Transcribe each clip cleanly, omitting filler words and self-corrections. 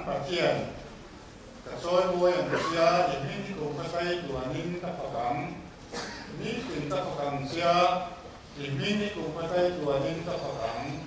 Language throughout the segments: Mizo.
Pathian, ka chawimawi ang chia, i hming hi kum hmasai tuanin ka fak ang. Nitin ka fak ang chia, i hming hi kum hmasai tuanin ka fak ang.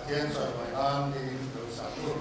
Pathian chawimawi nan dingin lo sak u.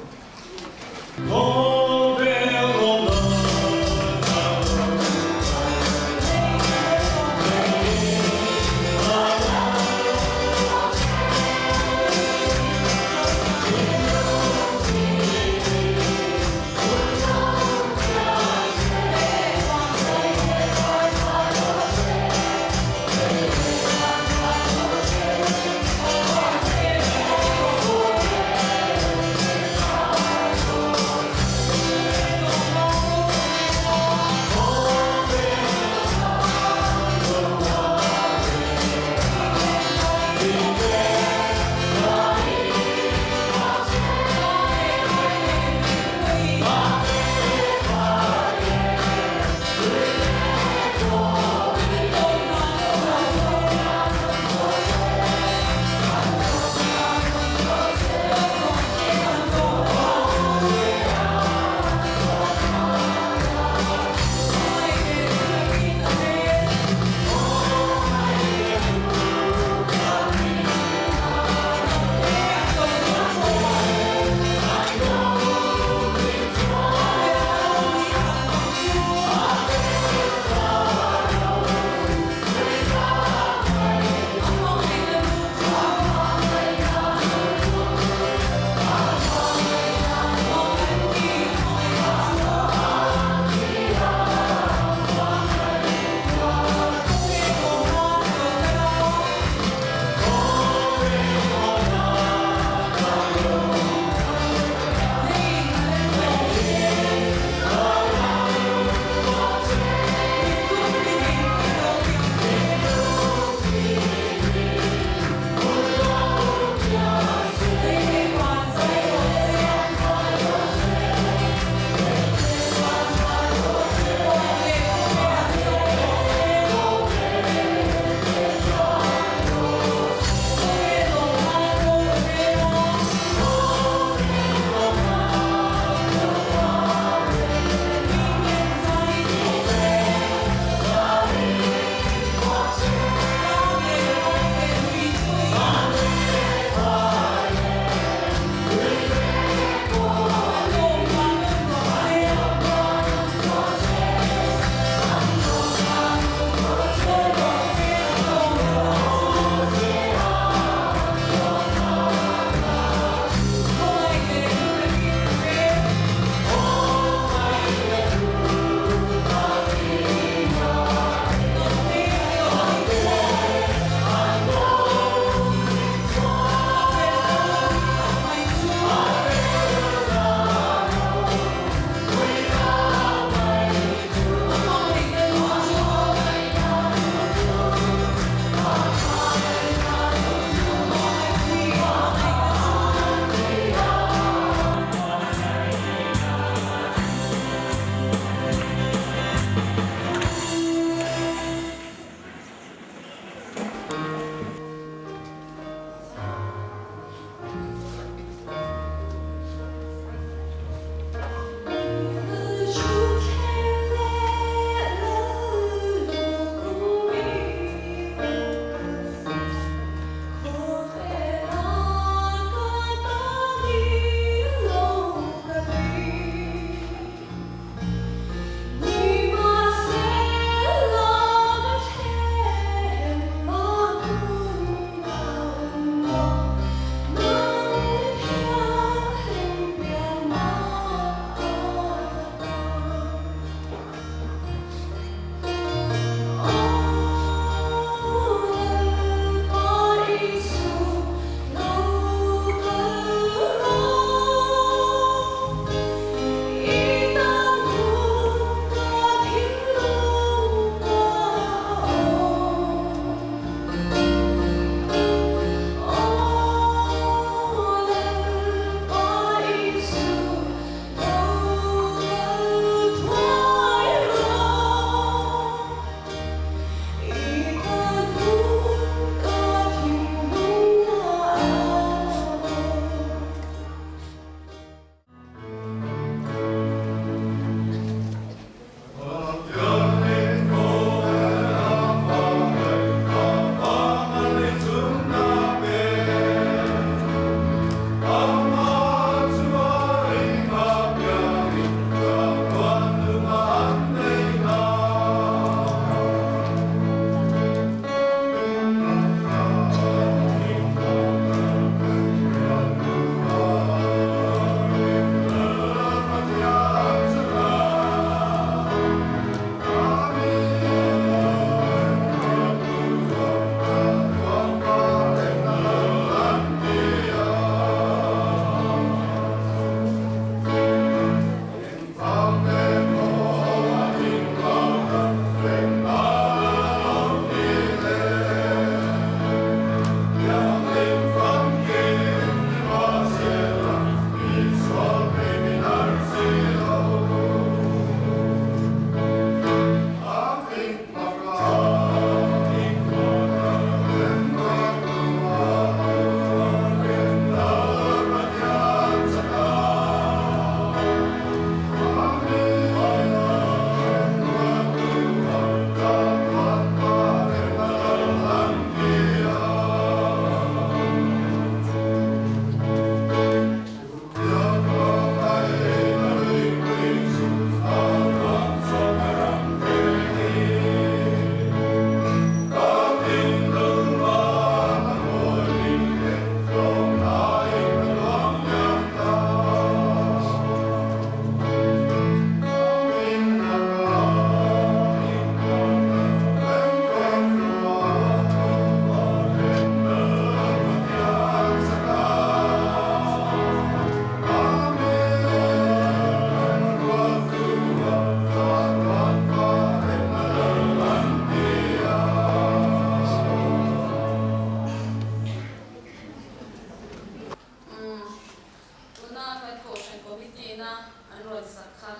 rawn sak kha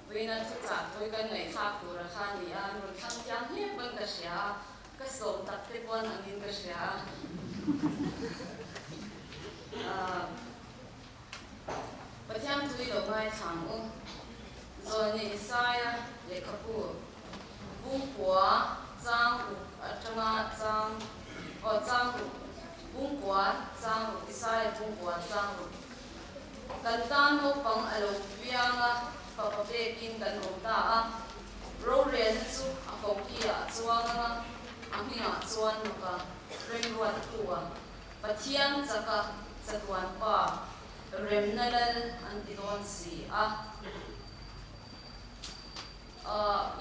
Vawiina thuchah tawi kan ngaihthlak tura kha a ni a, an rawn thlang thiam hle pawn ka hria a, ka sawm tak te pawn angin ka hria a. Pathian tui lo ngaithla ang u. Zawlni Isaia lehkhabu Bungkua chang ruk atanga chang aw chang ruk Bungkua chang ruk Isaia Bungkua chang ruk Kan tan naupang a lo piang a, fapa pekin kan awm ta a. Rorelna chu a koki ah a chuang ang a, a hmingah chuan maka remruattu a. Pathian chaka chatuan pa remna lal an ti dawn si a.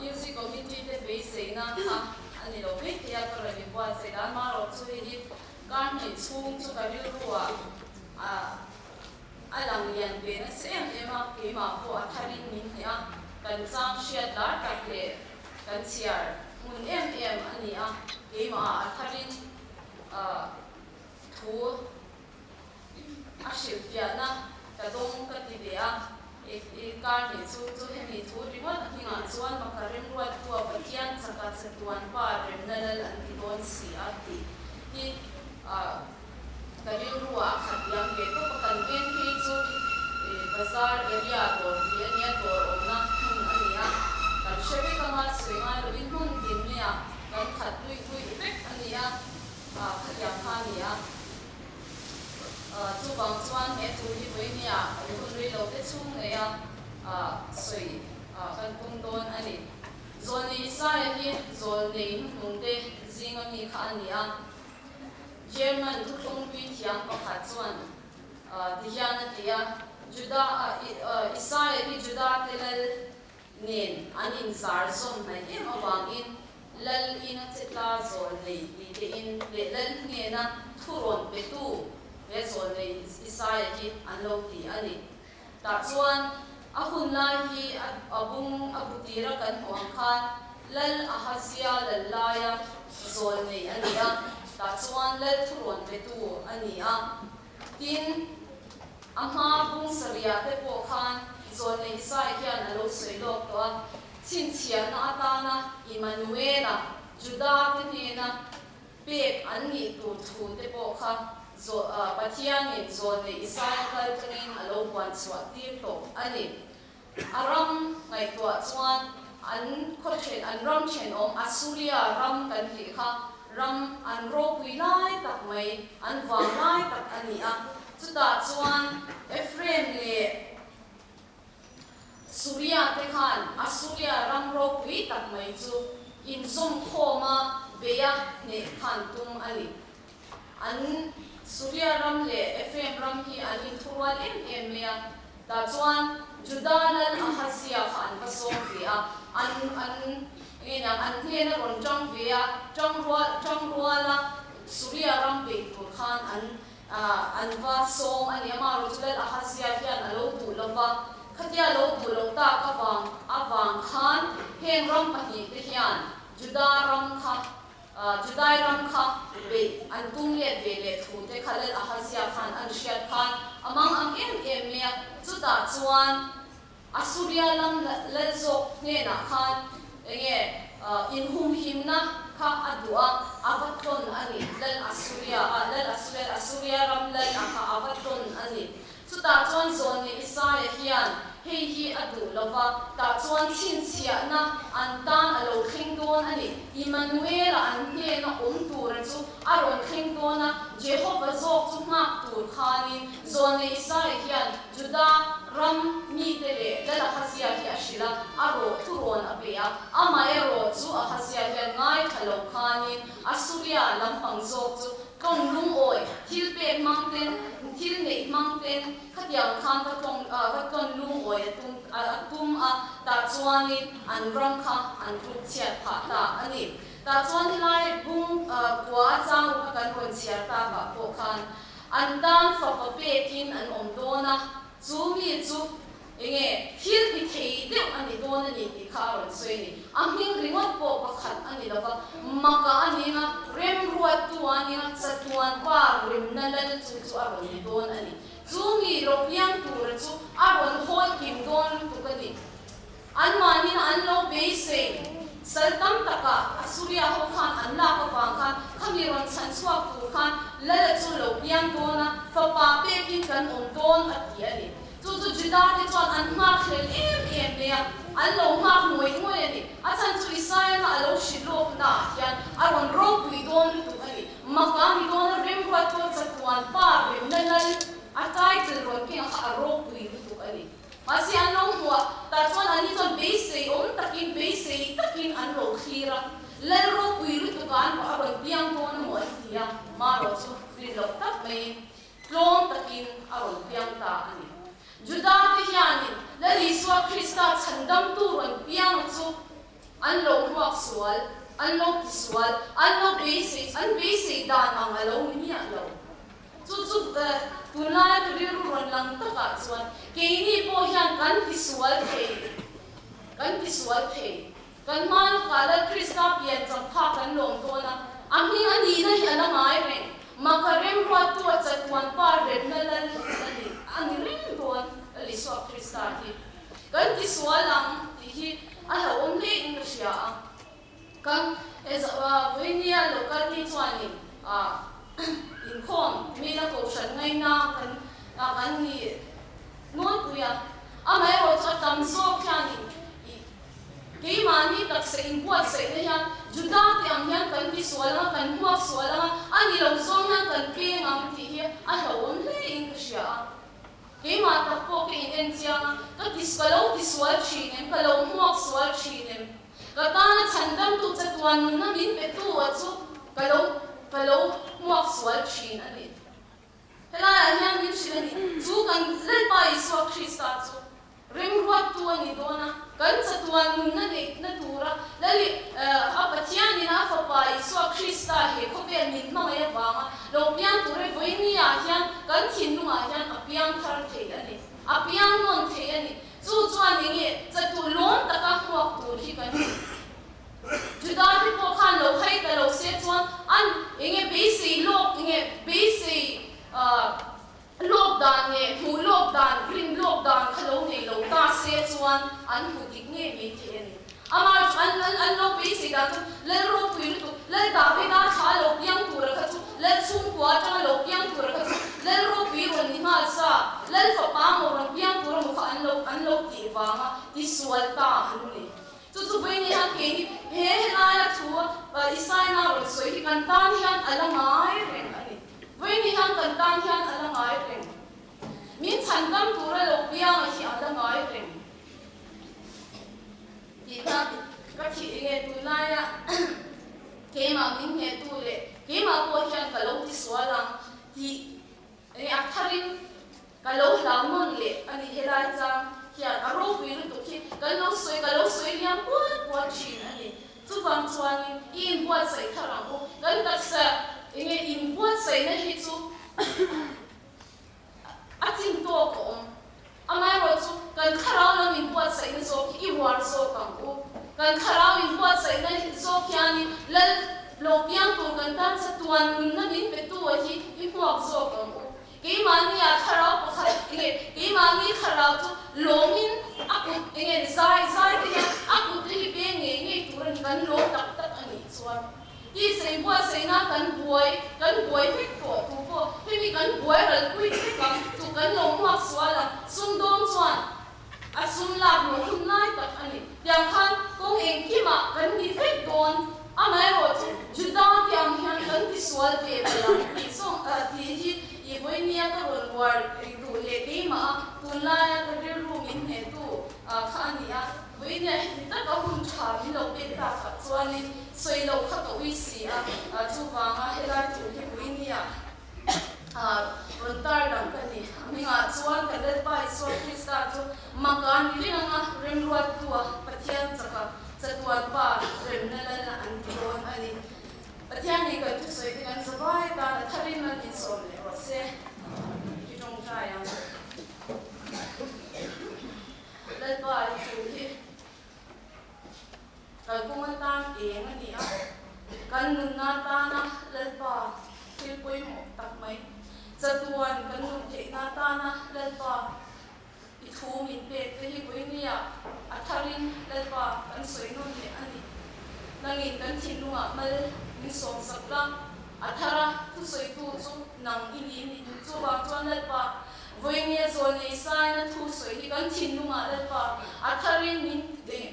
Music Committee te beiseina kha a ni lo mai thei a, ka rawn inbuatsaih dan marawh chu hei hi kar hnih chhung chu ka rilruah a lang lian ve nasa em em a, keimah pawh a tharin min hneh a, kan chang hriat lar tak leh kan chhiar hmun em em a ni a, keimahah a tharin thu a hrilhfiahna ka dawng ka ti ve a, i kar nih chu chu hemi thu ringawt a hmingah chuan Maka remruattua Pathian chaka chatuan pa remna lal an ti dawn si a tih hi ka rilruah a khat liam ve tawp a, kan veng phei chu bazar area dawr tih a nia, dawr awmna hmun a ni a, kan hre vek anga sawi ngai lovin hmun tin maiah Kan khat luih luih vek a ni a, khatiang kha a ni a. Chuvang chuan he thu hi vawinia kan hun rei lo te chhung neia sawi kan tum dawn a ni. Zawlnei Isaia hi zawlnei hnuhnung te zinga mi kha a ni a. German thuthlungpui thiam pakhat chuan tihian a ti a, Juda, Isaia hi Juda te lal nen an inzar zawm hnaih em avangin Lal ina chetla zawl nei ti tein leh Lal hnena thurawn petu he zawl nei Isaia hi an lo ti a ni. Tah chuan a hun lai hi a bung a bu tira kan hmuh ang khan Lal Ahazia lal laia zawl nei a ni a, tah chuan Lal thurawn petu a ni a. Tin, a hma bung sarihah te pawh khan Zawlnei Isai hian a lo sawi lawk tawh a, chhinchhiahna atana Immanuela, Juda te hnena pek an nih tur thu te pawh kha Pathianin Zawlnei Isaia kal tangin a lo huan chhuah tir tawh a ni. A ram ngaihtuah chuan an khaw then, an ram thenawm Assuria ram kan tih kha ram an ropui lai tak mai, an vang lai tak a ni a. Chutah chuan Ephraim leh Suria te khan Assuria ram ropui tak mai chu inzawmkhawma beia hneh khan tum a ni. An Suria ram leh Ephraim ram hi an inthurual em em mai a, tah chuan Juda lal Ahazia kha an va sawm ve a, an an nge niang an hnena rawn tang ve a, tangrual tangruala Suria ram beih tur khan an an va sawm a ni. Amaherawhchu chu lal Ahazia hian a lo duh lo va, khatia lo duh loh tak avang avang khan heng ram pahnihte hian Juda ram kha Judai ram kha beih an tum let ve leh thu te kha Lal Ahazia khan an hriat khan a mang ang em em mai a, chutah chuan Assuria lam lal zawk hnenah khan enge inhumhimna kha a duh a, a va tlawn a ni, Lal Assuria a, Lal Assuria, Assuria ram lal a kha a va tlawn a ni. Chutah chuan Zawlni Isaia hian hei hi a duh lo va, tah chuan chhinchhiahna an tan a lo thleng dawn a ni. Immanuela an hnena awm tura chu a rawn thleng dawn a, Jehova zawk chu nghak tur khanin Zawlni Isaia hian Juda ram mite leh Lal Ahazia hi a hrilh a, a rawh thu rawn a pe a. Amaherawh chu Ahazia hian ngaithla lo khanin Assuria lampang zawk chu Tawng lungawi, thil pek hmang ten, thil neih hmang ten khatiang khan va tawng va tawn lungawi a tum a tum a, tah chuanin an ram kha an tluk chhiat phah ta a ni. Tah chuan helai bung kua chang ruk a kan rawn chhiar takah pawh khan an tan fapa pekin an awm dawn a, chu mi chu Enge thil ti thei deuh a ni dawn a ni tih kha a rawn sawi a ni. A hming ringawt pawh pakhat a ni lova, maka a ning a, remruattu a ning a, chatuan pa remna. Remna Lal chu chu a rawn ni dawn a ni. Chu mi lo piang tura chu a rawn hawl kim dawn lutuk a ni. Anmahnin an lo beisei sal tam takah Assuria ho khan an lak avang khan khami rawn chhan chhuak tur khan Lala chu lo piang dawn a, fapa pekin kan awm dawn a ti a ni. Chu chu Juda te chuan an nghak hlel em em mai a, an lo nghak ngawih ngawih a ni. A chhan chu Isaiah a lo hrilh lawkna ah hian a rawn ropui dawn lutuk a ni. Maka ni dawn a remruat pawh chatuan pa remna lal a title rawn keng a kha a ropui lutuk a ni. Mahse an lo hmuh a, tah chuan anni chuan beisei awm takin beisei takin an lo thlir a, lal ropui lutuk ah an a rawn piang dawn emaw an ti a, marawh chu rin loh tak maiin tlawm takin a rawn piang ta a ni. Juda te hianin Lal Isua Krista chhandamtu rawn piang chu an lo hmuak sual, an lo ti sual, an lo beisei, an beisei dan ang a lo ni miah lo. Chu chu tunlaia ka rilru rawn lang takah chuan keini pawh hian kan ti sual thei, kan ti sual thei. Kan hma lawkah Lal Krista pian changpha kan lawm dawn a, a hming a nihna hi a la ngai reng. Maka remruattu a chatuan pa remna Lal a ni, a ni reng dawn Lal Isua Krista hi. Kan ti sual ang tih hi a hlauhawm hle in ka hria a. Kan Vawinia local ni chuanin inkhawm mila kohhran ngaina kan kan ni nawlpui a, amaherawh chu a tam zawk hianin keimahni taksa inbuatsaihna hian Juda te ang hian kan ti sual anga, kan hmuak sual anga, a ni lo zawng hian kan peng ang tih hi a hlauhawm hle in ka hria a. Keimah tak pawh ka in en chiang a, ka ti ka lo ti sual thin em, ka lo hmuak sual thin em? Ka tana chhandamtu chatuan nunna min petu a chu ka lo ka lo hmuak sual thin a ni. Helaiah hian min hrilh a ni, chu kan Lalpa Isua Krista chu remruattu a ni dawn a, kan chatuan nunna neihna tura Lali a Pathianin a Fapa Isua Krista he khawvel min hmangaih avanga lo piang tur hi vawinia hian kan thinlungah hian a piang thar thei a ni, a piang nawn thei a ni. Chu chuan enge chatu lawm taka hmuak tur hi kan ni. Juda te pawh khan lo hai ta lo se chuan an enge beisei lawk enge beisei lawk dan nge hmuh lawk dan rin lawk dan kha lo nei lo ta se chuan an hmu dik ngei mai thei a ni. Amah chu an an an lo beisei dan chu Lal ropui lutuk, Lal Davida thla a lo piang tura kha chu, Lal chhungkua atanga lo piang tura kha chu, Lal ropui rawn ni nghal sa, Lal fapa maw rawn piang tura maw kha an lo an lo tih vanga tisual ta an ni. Chu chu vawiin hian keini he helaia thu Isaina rawn sawi hi kan tan hian a la ngai reng a ni. Vawiin hian kan tan hian a la ngai reng. Min chhandam tura lo pianga hi a la ngai reng. Tih kha ka thih enge tunlaia keimah min hnehtu leh keimah pawh hian ka lo ti sual ang tih enge a tharin ka lo hlau nawn leh a ni. Helai chang hian a ropui lutuk hi kan lo sawi ka lo sawi liam puat puat thin a ni. Chuvang chuanin i inbuatsaih thar ang u. Kan taksa enge inbuatsaihna hi chu A chin tawk a awm. Amaherawh chu kan thlarau lam inbuatsaihna zawk hi i uar zawk ang u. Kan thlarau inbuatsaihna zawk hianin Lal lo piang tur kan tan chatuan nunna min petu a hi i hmuak zawk ang u. Keimahnia thlarau pakhat enge keimahni thlarau chu lawmin a kut enge zai zai te hian a kut te hi peng ngei ngei tur a ni kan lawm tak tak a nih chuan. Tihsei buatsaihna kan buai, kan buai vek tawh tu pawh hemi kan buai ralpui vek ang chu kan lo hmuak sual ang, sumdawng chuan a sum lak luh hun lai tak a ni. Tiang khan kawng engkimah kan ni vek dawn, amaherawh chu Juda te ang hian kan ti sual ve palh ang tih zawng tih hi i vawinia ka rawn uar duh leh keimah a, tunlaia ka rilru min hnehtu kha a ni a. Vawinia heti taka hun tha min lo pek takah chuanin sawi loh kha ka ui si a, chuvanga helai tur hi vawinia rawn tar lang ka ni. A hmingah chuan kan Lalpa Isua Krista chu maka ni reng anga remruattua Pathian chaka chatuan pa remna lal an ti dawn a ni. Pathianin kan thusawi te kan zavai tan a tharin an insawm leh rawh se. I tawngtai ang. Lalpa i thu hi kalkawng atan eng a ni a, kan nunna atana Lalpa thil pawimawh. tak mai. Chatuan kan nun theihna atana Lalpa i thu min pek te hi vawinia a tharin Lalpa kan sawi nawn leh a ni. Nangin kan thinlungah mal min sawmsak la, a thara thusawitu chu nang i ni a ni. Chuvang chuan Lalpa vawinia zawnei saina thu sawi hi kan thinlungah Lalpa a tharin min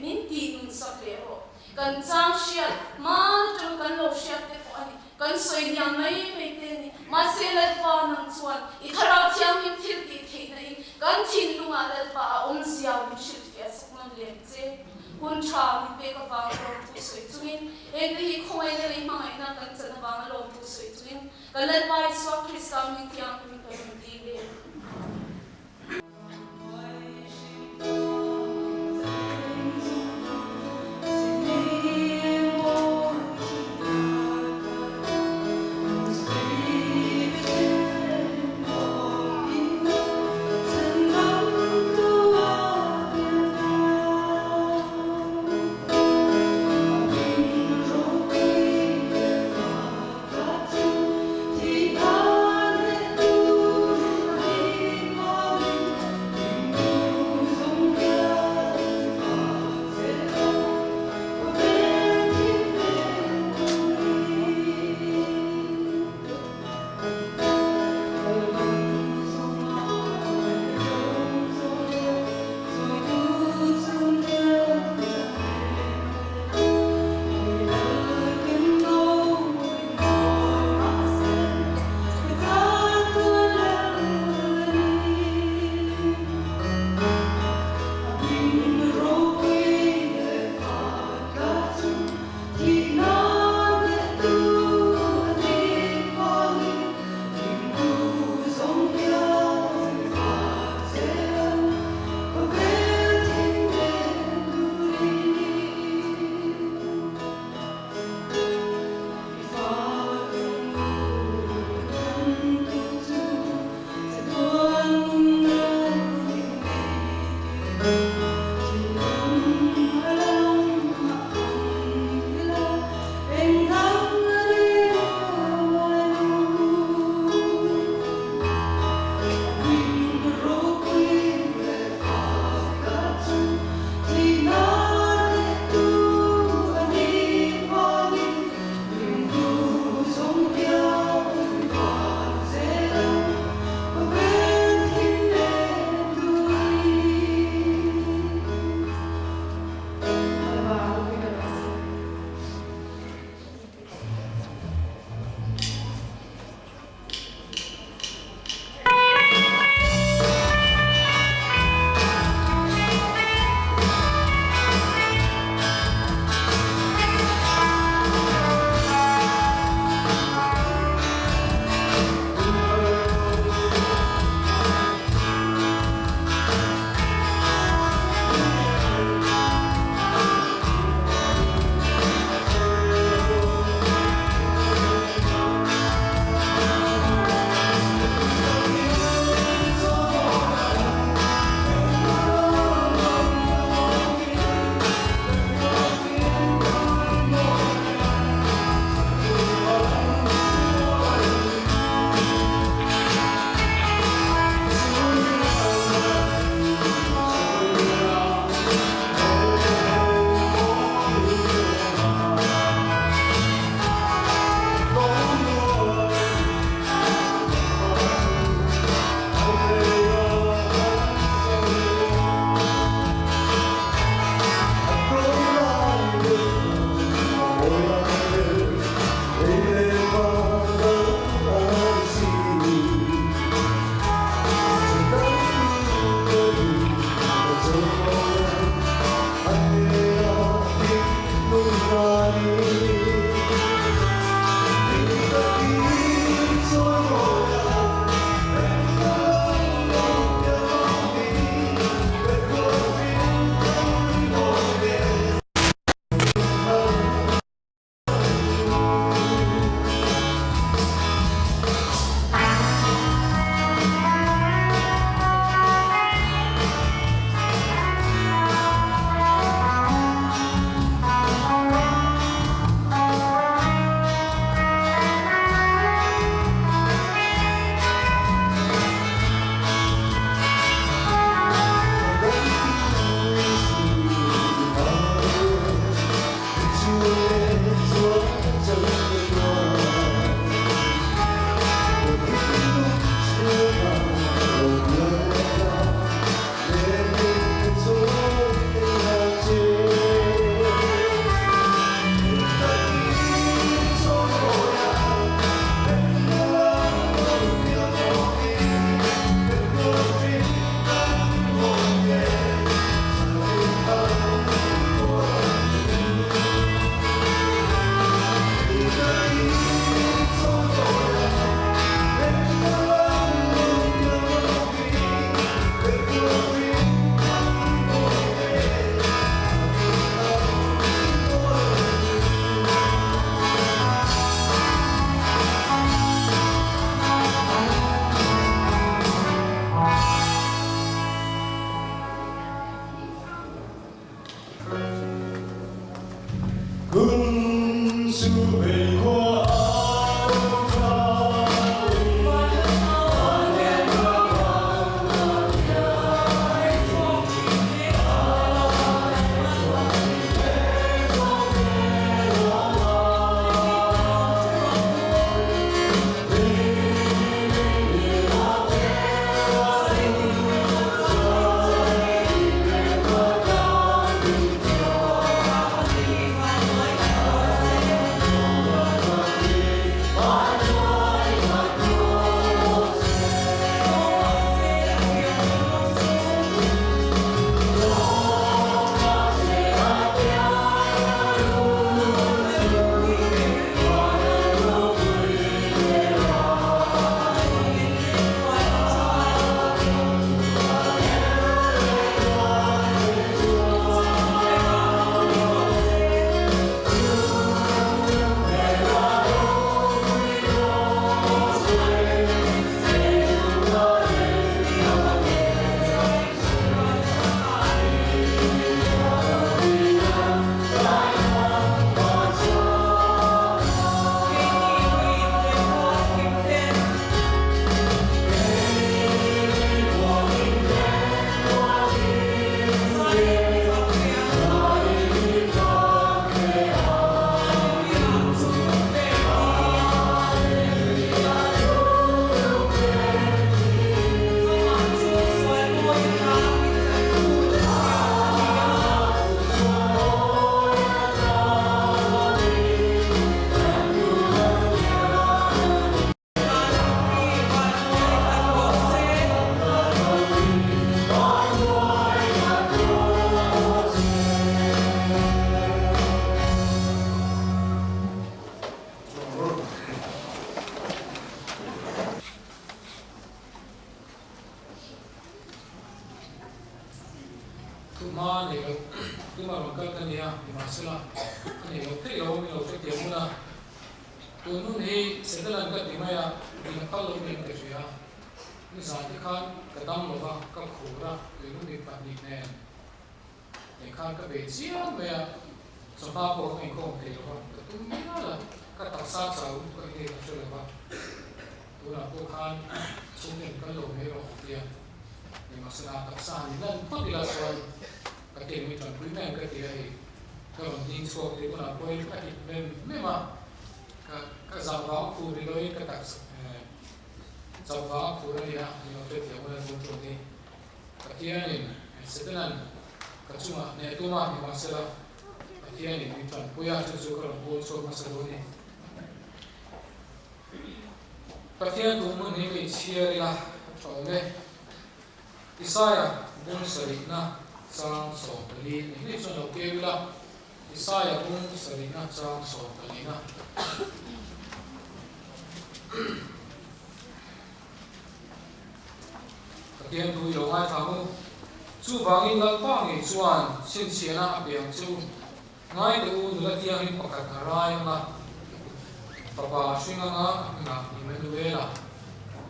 min tihnunsak leh rawh. Kan chang hriat hma atanga kan lo hriat te pawh a ni. Kan sawi hniam mai mai te a ni. Mahse Lalpa nang chuan i Thlarau Thianghlim thil tih theihna in kan thinlungah Lalpa a awmzia min hrilhfiah sak nawn lem che. Hun tha min pek avang a lawmthu sawi chungin, hengte hi khawngaihna leh hmangaihna kan chan avang a lawmthu sawi chungin kan Lalpa Isua Krista hming thianghlimin kan rawn dil e. Thuma nei loh tuma rawn kal ka nia, nimahsela a nei loh theih lo min lo hrethiam hun a. Tun hun hi Setelan ka ti mai a, min a phal lo niin ka hria. Nizan te khan ka dam lo va, ka khur a, tuilumi pahnih nen nen khan ka bei chiang mai a, chawhma pawh ka inkhawm thei lo va, ka tum mial a, ka taksa chau lutuk a inei ka hre lo va, tunah pawh khan chhungten kal lo mai rawh a ti a, nimahsela taksa ni lan phawt ila chuan ka ti engmai tanpui mai ang ka ti a, hei ka rawn ding chhuak leh hunah pawhin ka ip mem mem a, ka ka zah vang khur i loin ka taksa chauh vang khur a nia, ni lo hrethiam hun a tum tawh ni. Pathianin Setana'n ka chungah hneh tum a, nimahsela Pathianin min tanpui a, chu chu ka rawn pawl chhuak hmasa dawn a ni. Pathian duh hmun hi ka inchhiar ila a tha awm e. Isaia bung sarihna chang 14 ni ngei chuan lo keu ila, Isaia bung sarihna chang 14 na. Pathian thu i lo ngaithla ang u. Chuvangin Lalpa ngei chuan chhinchhiahna a pe ang che u. Ngai teh u, nula thianghlim pakhat a rai ang a, fapa a hring ang a, a hmingah Immanuela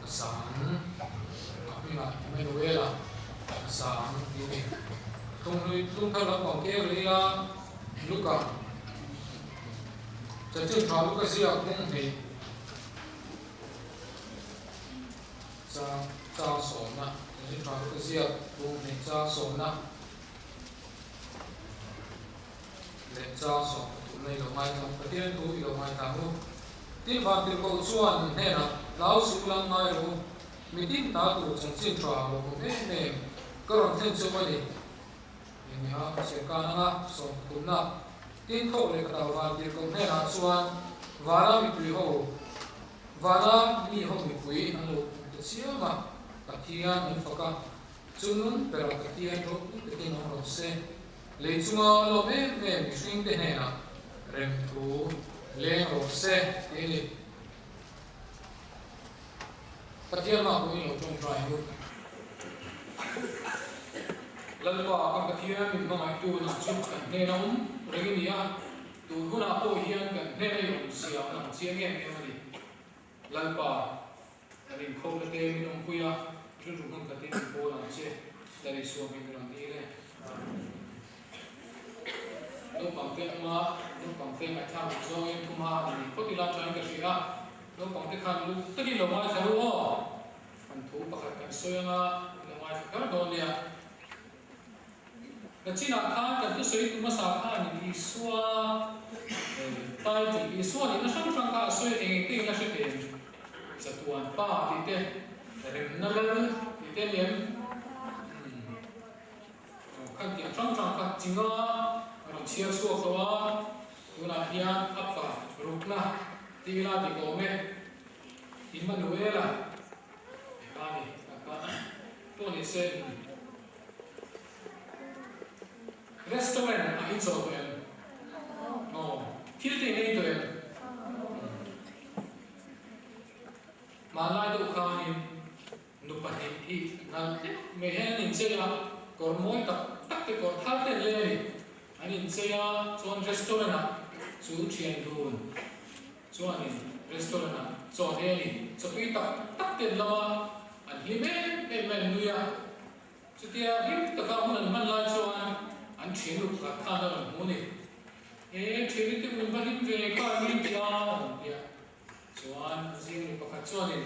a sa ang. A hmingah Immanuela a sa ang tih a ni. Tlunghlui tlungthar lampang keu leh ila Luka chanchin tha Luka ziak bung hnih. Chang chang sawmna, chanchin tha lutuk ziak bung hnih chang sawmna leh chang 13 na i lo ngaithla ang, Pathian thu i lo ngaithla ang u. Tin Vantirhkoh chuan hnenah, Hlau suh lam ngai rawh u, mitin ta tur chanchin tha lo hmu em em ka rawn thlen chu a ni. Eng nia chhiarkan anga 13 na. Tin thawk leh ka tau Vantirhkoh hnenah chuan Vana mipui ho, Vana mi ho mipui an lo hmu ta chiam a, Pathian an fak a, chungnung berah Pathian ropui takin awm rawh se. Lei chunga a lawm em em mihringte hnenah remthu leng rawh se tih a ni. Pathian mah pawhin lo tawngtai ang u. Lalpa kan Pathian min hmangaihtu nang chu kan hnena awm reng i ni a. Tun hunah pawh hian kan hnena i awm zia a lang chiang em em a ni. Lalpa, kan inkhawmna te min awmpui a, rilru hmun khatin min pawl ang che, Lal Isua hming rawn dil e. Naupang te awma, naupang te ngaihthlak duh zawngin thuma an ni phawt ila ṭhain ka hria a, naupang te khan lu takin lo ngaithla ru aw. Kan thu pakhat kan sawi anga min lo ngaithla kar dawn nia. Nachinah khan kan thusawi tu hmasa khanin Isua title, Isua nihna hrang hrang kha a sawi eng eng te in a hre thei em? Chatuan Pa tih te, Remna Lal tih te a ni em? Umm khan tiang hrang hrang kha chinga a rawn chhiar chhuak lo a, tunah hian a pa rukna tih ila dik awm e, Immanuela tih kha a ni, pawh ni se. Restaurant ah i chaw tawh em? Aw. Thil te i nei tawh em? Hmanlai deuh khanin nu pahnih hi nalh deuh mai hian an inchei a, kawr mawi tak tak te kawr thar te an lei a ni. An inchei a, chuan restaurant ah chu thian dun chuanin restaurant ah chaw thei a ni. Chawtui tak tak te an lam a, an hlim em em mai an nui a. Chutia hlim taka hun an hman lai chuan an thian uk khat khan a rawn hmu a ni. E, thian te min va hlim ve kha an ni tia a rawn ti a. Chuan a zing mi pakhat chuanin,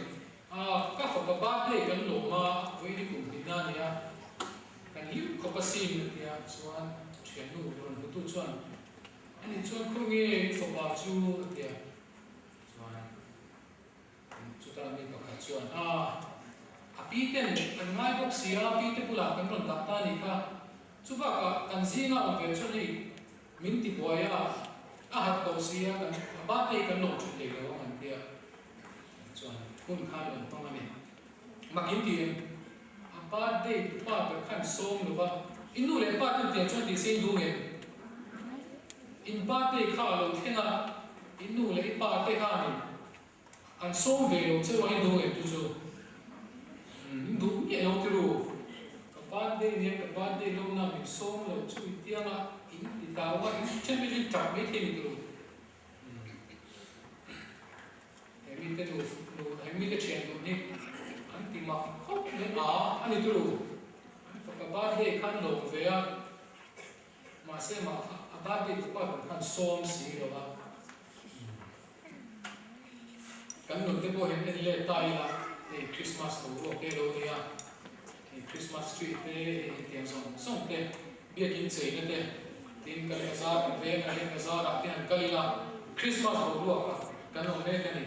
A, ka fapa birthday kan lawm a, vawiin i kum hnihna a nia, kan hlim khawp asin a ti a. Chuan thiannu rawn hmutu chuan, Ani chuan khawnge i fapa chu a ti a. Chuan. Chutah mi pakhat chuan, A, a pi ten kan ngai bawk si a, pi te bulah kan rawn dah ta a nih kha. Chu bakah kan zinga awm ve chuan hei min ti buai a, a hat tawh si a, kan a birthday kan lawm tha thei lo ang an ti a. Chuan hun khan rawn hmang a ni. Mak in ti em? A birthday tu pa ber khan sawm lo va, i nu leh pa ten tiang chuan ti se in duh ngem? In birthday kha a lo thleng a, i nu leh i pa te khanin an sawm ve lo che ruang in duh ngem chu chu? Umm, in duh miah lo ti ru. Ka birthday nia ka birthday lo na min sawm a. tianga in ti tau a, in then phei chu in tap mai thei ni tur. He mite nu nu he mite thian duh hi an ti mak khawp mai a a ni turu. An fapa birthday khan lawm ve a, mahse mah kha a birthday department khan sawm si lo a. Kan nun te pawh hian en let ta ila hei Christmas boruak te lo nia, hei Christmas tree te hei hetiang zawng zawng te biakin cheina te tin kan bazar kan veng a hian bazar ah te han kal ila Christmas boruak ah kan awm mek a ni.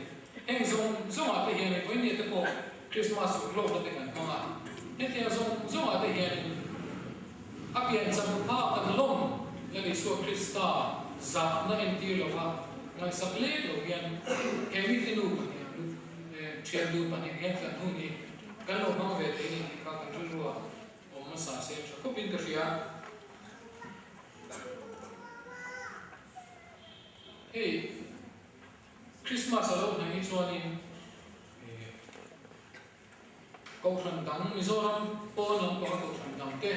Heng zawng zawng ah te hian hei vawinia te pawh Christmas urlawk na te kan hmang a, hetiang zawng zawng ah te hianin a piancham phak kan lawm Lal Isua Krista zahna entir lova ngaihsak lek lo hian he mite nu pahnih lu thian du pahnih hian kan hun hi kan lo hmang ve thei ni tih kha kan rilru ah awm hmasa se tha khawpin ka hria. Hei. Christmas a lo hnaih hi chuanin Kohhran dang, Mizoram pawn lampanga Kohhran dang te,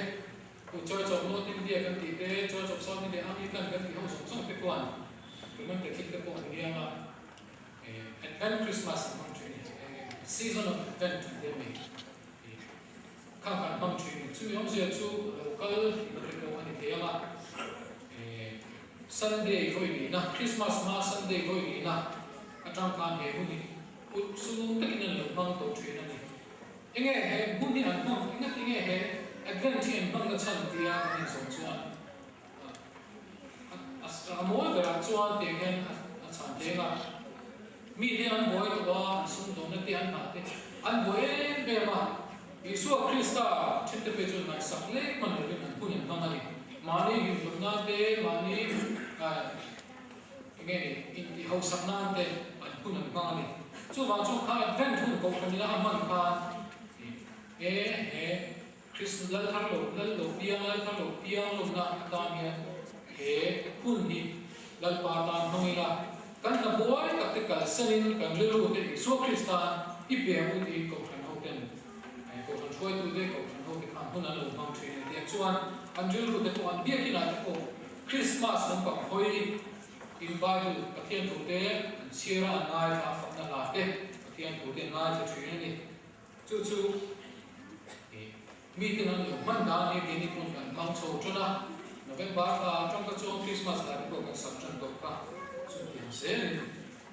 ku Church of North India kan tih te, Church of South India, Anglican kan tih ho zawng zawng te khuan Roman Catholic te pawh an liang a, Advent Christmas an hmang thin a ni, Season of Advent an ti a ni, kha kan hmang thin a ni. Chumi awmzia chu a lo kal tihna te pawh a ni thei ang a. Sunday vawi nihna, Christmas hma Sunday vawi nihna atang khan he hun hi ulh sung takin an lo hmang tawh thin a ni. Enge he hun hi an hmang, engati nge he Advent hi an hmang na chhan tia kan inzawm chuan a mawi berah chuan tiang hian a chhan theng a, mite an buai tawh a, an sumdawnna te an hah te an buai em em a, Isua Krista thinte pawh chuan ngaihsak lek hman lovin an hun an hmang a ni. Mahni hlimhlawm nan te, mahni eng nge ni, intihhausak nan te an hun an hmang a ni. Chuvang chu kha Advent hun kohhran ila a hman khan he he Krist lal thar lo lal lo piang lal thar lo piang lawmna atan hian he hun hi Lalpa tan hmang ila kan hna buai tak te kalsanin kan rilru te Isua Kristan i piang u tiin kohhran ho ten kohhran hruaitu te kohhran ho te khan hun an lo hmang thin a tiang chuan an rilru te pawh an biakin ah te pawh Krismas lampang hawi in Bible Pathian thu te an chhiar a an ngaithla a fakna hla te Pathian thu te an ngaithla thin a ni. Chu chu miten an lo hman dan hi keini pawn kan hmang chho tan a, November thla atang ka chuan Christmas hla te pawh kan sak tan tawh kha chutiang zelin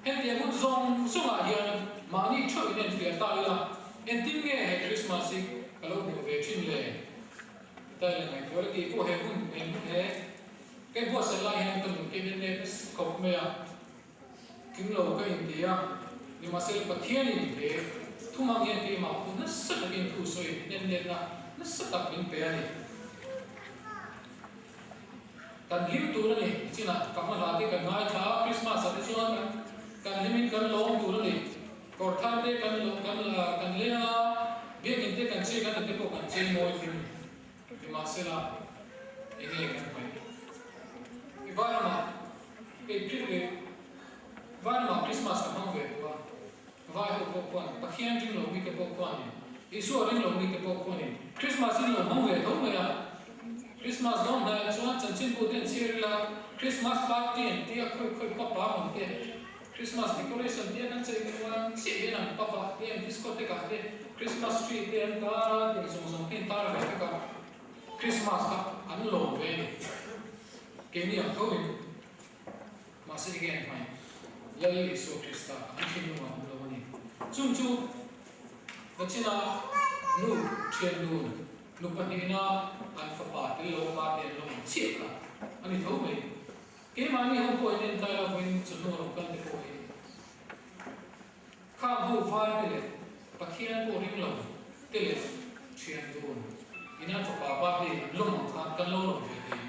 hetiang hun zawng zawngah hian mahni theuh in enfiah ta ila engtin nge he Christmas hi ka lo hmuh ve thin le? Ti ta ila ngaihtuah ila tih pawh he hun he hun he ka inbuatsaih lai hian ka nun ken en mek nasa khawp mai a. Kim lo ka inti a, nimahsela Pathianin he thumang hian keimah pawh nasa takin thu sawi min en letna nasa tak min pe a ni. Kan hlim tur a ni, chinah ka hma te kan ngaithla a, Christmas ah te chuan kan kan hlimin kan lawm tur a ni. Kawr thar te kan kan kan leng a, biakinn te kan chei kan in te pawh kan chei mawi tur a ni. Nimahsela enge kan hmaih? I Vairamah kei Khrih leh Vairamah Krismas ka hmang ve tawh a, Vai ho pawh khuan, Pathian ring lo mite pawh khuanin, Isua ring lo mite pawh khuanin Krismas in lo hmang ve tho mai a. Krismas dawn hnaiah chuan chanchinbu te an chhiar ila, Krismas party an tia khawi khawi papa awm te, Christmas decoration te kan chei kual chiah hian an pub ah te an discotheque ah te Christmas tree te an tar a tih zawng zawng te an tar ve vek a Christmas kha an lawm ve a ni keini ang tho in mahse enge an hmai Lal Isua Krista kha an thinlung ah awm lo a ni chung chu nachina nu thian dun nu pahnihna an fapa tel lo pa te an lo awm chiah kha a ni tho mai. Keimahni ho pawh in entlai lovin chawhnu a lo kal te pawh hi khang ho vai te leh Pathian pawh ring lo te leh thian dun in an fapa birthday an lawm ang khan kan lo lawm ve thei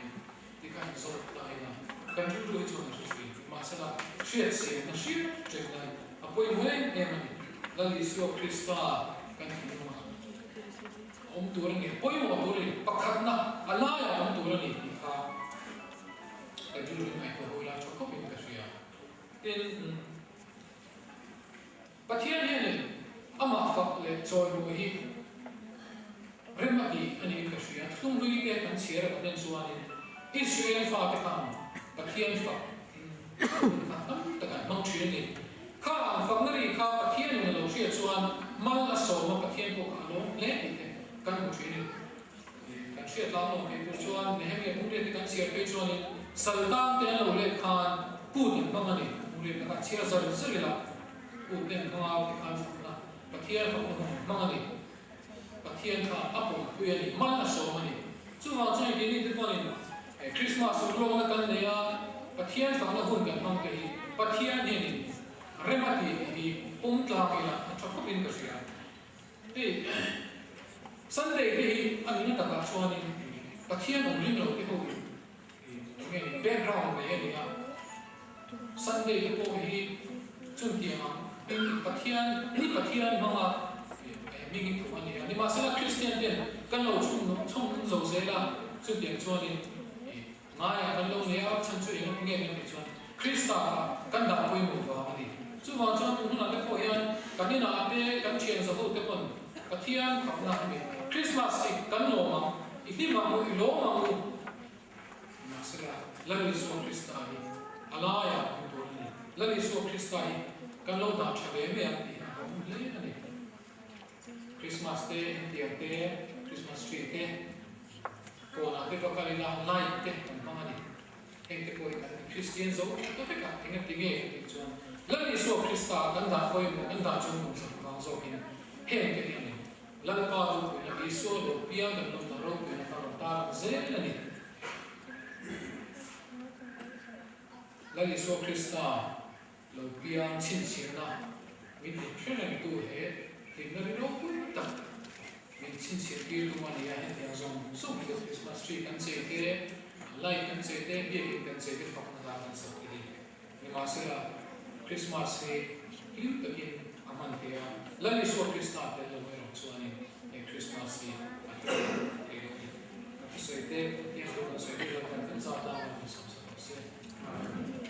ti kha in zawt ta ila kan rilru hi chuan a hre thin mahsela hriat siamna hriat reng lai a pawimawh em em a ni Lal Isua Krista kan thinlung ah awm tur a ni a pawimawh tur a ni pakhatna a laiah awm tur a ni tih kha Ka rilru ngaihtuah ho ila tha khawpin ka hria. Tin, Pathian hianin amah fak leh chawimawi hi rem a ti a niin ka hria. Thuthlung hlui te kan chhiar a kan en chuanin. Israel fate khan Pathian fak in hun kha tam tak an hmang thin a ni. Kha ang fakna ri kha Pathianin a lo hriat chuan mal a sawm a, Pathian pawh kha a lawm hle tih te kan hmu thin a ni. Kan hriat lam lo phei tur chuan Nehemia Pungriat te kan chhiar phei chuanin Saltan te an lo let khan kut an hmang a ni. Pungriat te kha chhiar zar zar ila kut te an hmang a, tikhan fakna Pathian fakna hun an hmang a ni. Pathian kha a pawmpui a ni, mal a sawm a ni. Chuvang chuan keini te pawhin Krismas urlawkna kan nei a, Pathian fakna hun kan hmang te hi Pathian hianin rem a tih tih hi pawm tlang ila a tha khawpin ka hria. Hei Sunday te hi a nihna takah chuanin Pathian awm ring lo te ho in enge ni background nei a ni a, Sunday te pawh hi chuntiang ang in Pathian ni Pathian hmanga hming hi thum a ni a, nimahsela Kristian ten kan lo chhun chhun zo zel a, chutiang chuanin ngaiah kan lo nei a, chhan chu eng nge kan tih chuan Krista kha kan dah pawimawh vang a ni. Chuvang chuan tun hunah te pawh hian kan inah te kan thian zaho te pawn Pathian fakna a ni. Krismas hi kan lawm ang, i hlim ang u, i lawm ang u. Nimahsela, Lal Isua Krista hi a laiah a awm tur a ni. Lal Isua Krista hi kan lo dah tha ve mai ang tih hi a awm hle a ni. Krismas te, hetiang te, Krismas tree te, kawnah te va kal ila light te kan hmang a ni. Heng te pawh hi kan Kristian zo ta vek a, engati nge kan tih chuan Lal Isua Krista kan dah pawimawh, kan dah chung awm sak vang zawkin heng te hi a ni. Lalpa ropuina Isua lo piang kan lawmna ropuina kha rawn tar ang zel a ni. Lal Isua Krista lo piang chhinchhiahna min ti hre rengtu he hlimna ri ropui tak min chhinchhiah tir tum a ni a, hetiang zawng zawng hi chu Christmas tree kan chei te, light kan chei te, biakin kan chei te fakna la kan sak te hi. Nimahsela, Christmas hi hlim takin a hman thei a, Lal Isua Krista tel lo erawh chuanin he Christmas hi a hlim thei lo a ni. Ka thusawi te, Pathian thu kan sawi te Lalpan kan zat a, min sawmsak rawh se. Amen.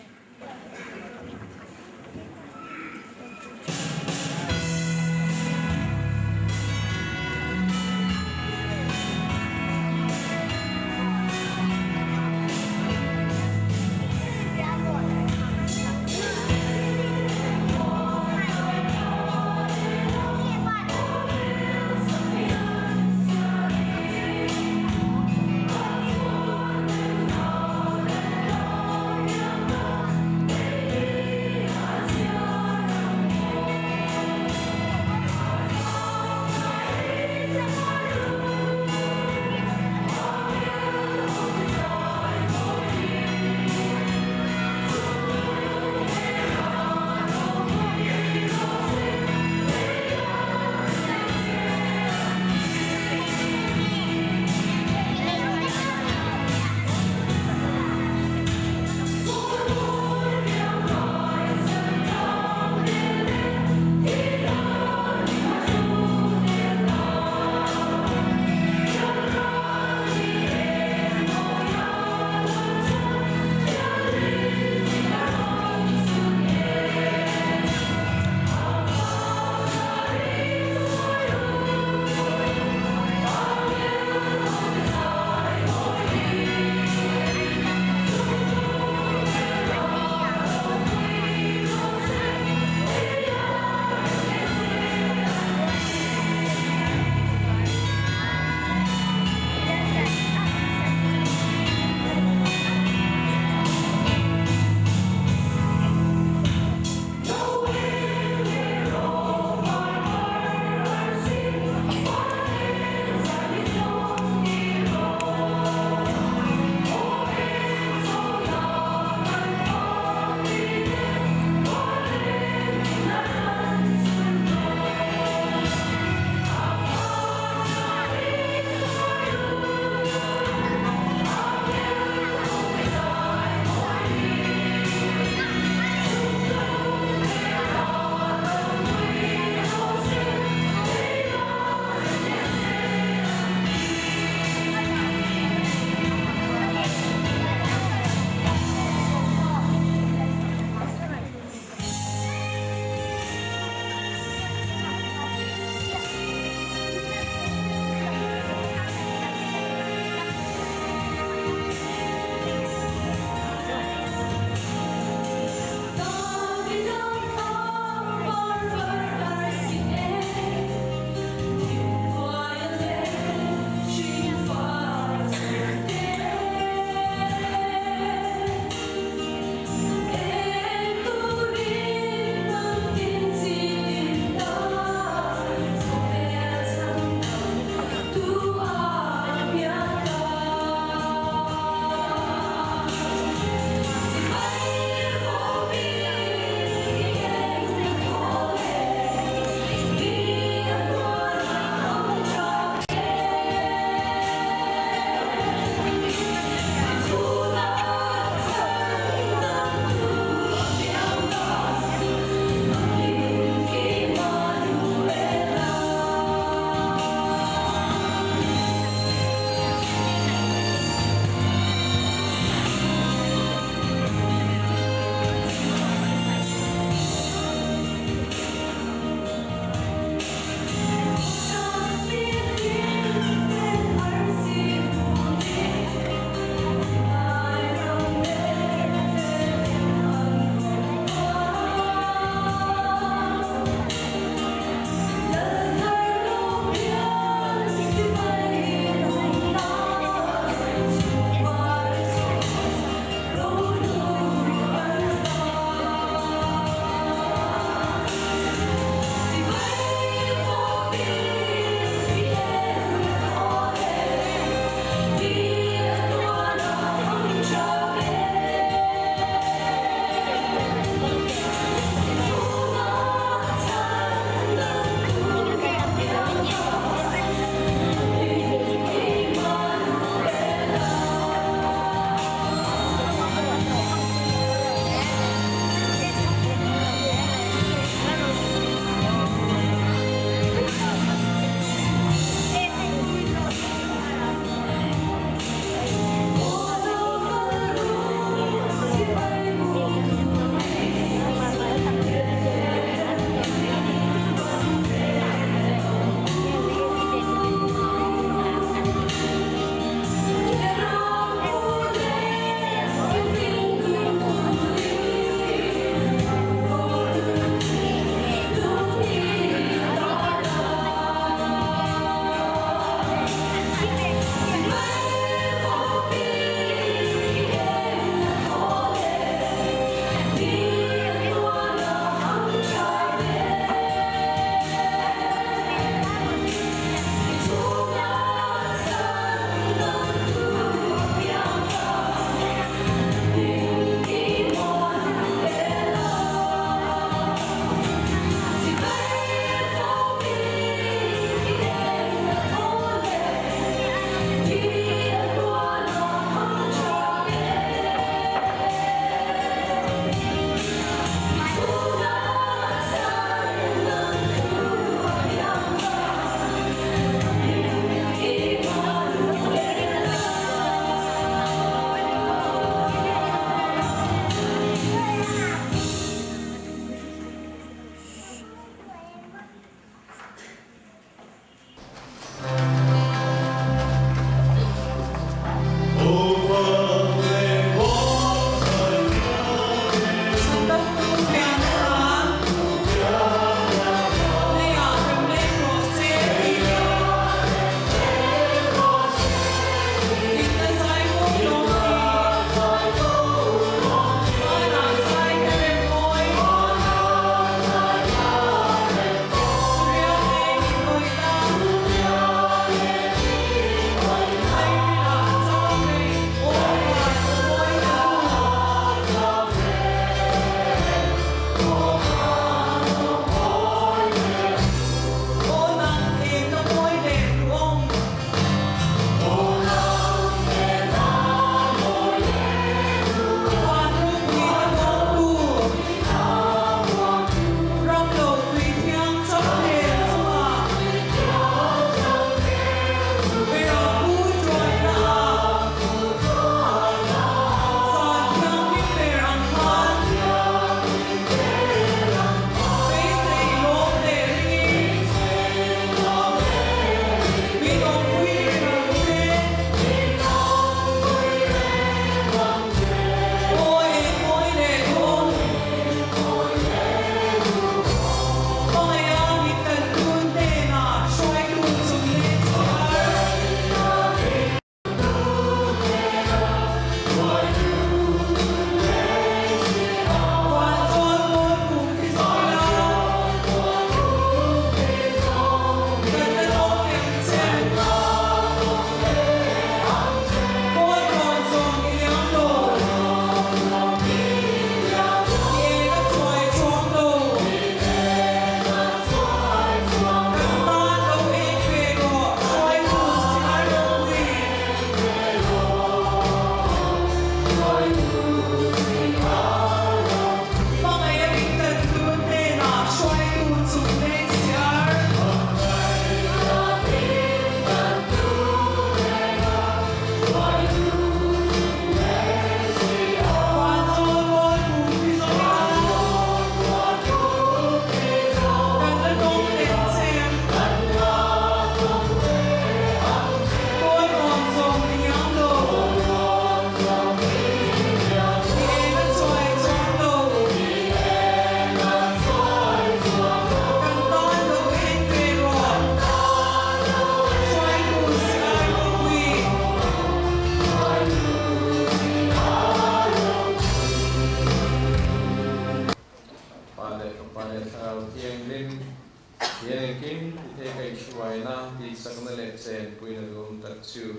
Hruaina, Tihchakna leh Chenpuina duhawm tak chu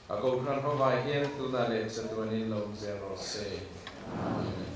a Kohhran hovai hian tunah leh chatuanin lo awm zel rawh se. Amen.